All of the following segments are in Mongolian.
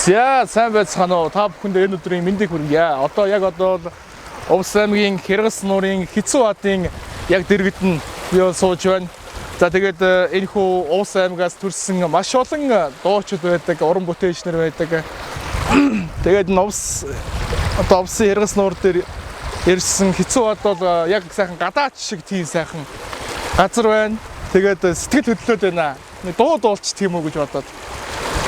За, сайн байцгаана уу? Та бүхэнд энэ өдрийн мэндийг хүргье. Одоо яг одоо бол Увс аймгийн Хяргас нуурын Хэцүү хадын яг дэргэд нь би бол сууж байна. За, тэгээд энэхүү Увс аймгаас төрсэн маш олон дуучид байдаг, уран бүтээлч нар байдаг. Тэгээд энэ Увс одоо Увсын Хяргас нуур дээр ирсэн Хэцүү хад бол яг сайхан гадаач шиг тийм сайхан газар байна. Тэгээд сэтгэл хөдлөөд байна. Нэг дуу дуулчих тийм үү гэж бодоод.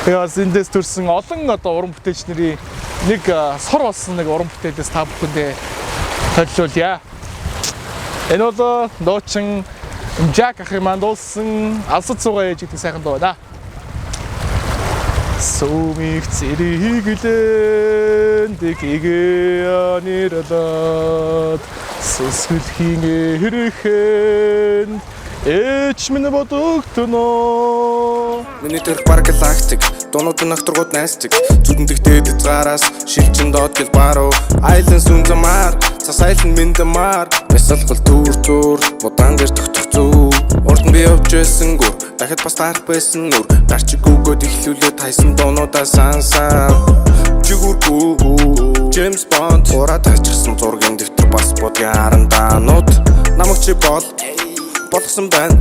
Тэгээ бас эндээс төрсэн олон одоо уран бүтээлч нарын нэг сор болсон нэг уран бүтээлээс та бүхэндээ төлөөлье. Энэ бол дуучин Жак ахын маань дуулсан "Алсад суугаа ээж" гэдэг сайхан дуу байна. Сумих зэрэглэн дэгээ аниралаад сүсгэлхийн эрхэн ээж минь бодогдоно. Миний төрх бар галактик. Дуунууд нь огторгууд найсдаг. Зүдэндэг дээд хязгаараас шилжин доод гэл баруу. Айлын сүн замаар цас айлын мэндэмар. Бясалгал түүр зур будаан дээр тогтох зүү. Урд нь би явж байсан гүр. Дахиад бас таарах байсан нүр. Гарч гүгөөд эхлүүлээд хайсан дуунуудаа сан сан. Жигүүргүй Джеймс Бонд. Хураад тачсан зургийн дэвтэр бас будгийн арандаанууд. Намаг чи бол болгосон байна.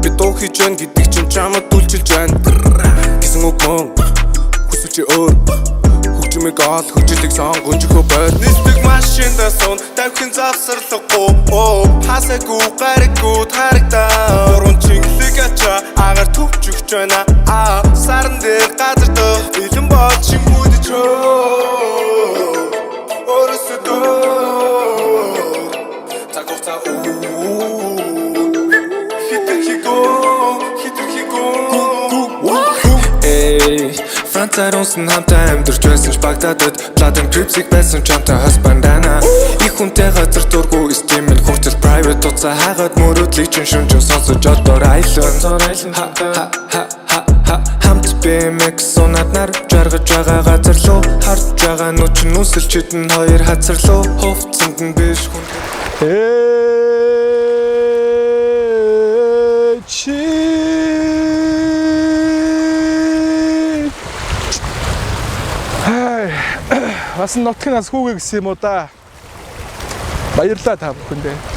Би дуу хийж байна гэдэг чинь чамд үйлчилж байна гэсэн үг мөн. Хүсвэл чи өөр. Хөгжмийг ол хөгжлийг сонгон жөхөө боль. Нисдэг машинда сун тавхин завсарлахгүй. Оо, хасаагүй гариггүй тарагдаа. Гурван чингэлэг ачаа агаар төвчөгч байна. А саран дээр газар дох бэлэн бол чимүүдэж өөрөөсөө цаг хугацаа хитрхигөө хитрхигөө. Эй, Францаар унсан хамтаа амьдарч байсан ч Багдадад Blood and Crips-ийг байсан чамтай хос бандана. Их хүнтэй газар дургу стим минь хүртэл private утсаа хаагаад мөрөөдлийг чинь шүнжин сонсож одоор айлан. Ха ха ха ха ха. Хамт BMX унаад нар жаргаж байгаа газар руу харж байгаа нүч нь үнсэлчид нь хоёр хазар руу хувцсанд нь биш хүн. Ээж хай, бас нутгийн нас хүүгээ гэсэн юм уу да. Баярлалаа та бүхэндээ.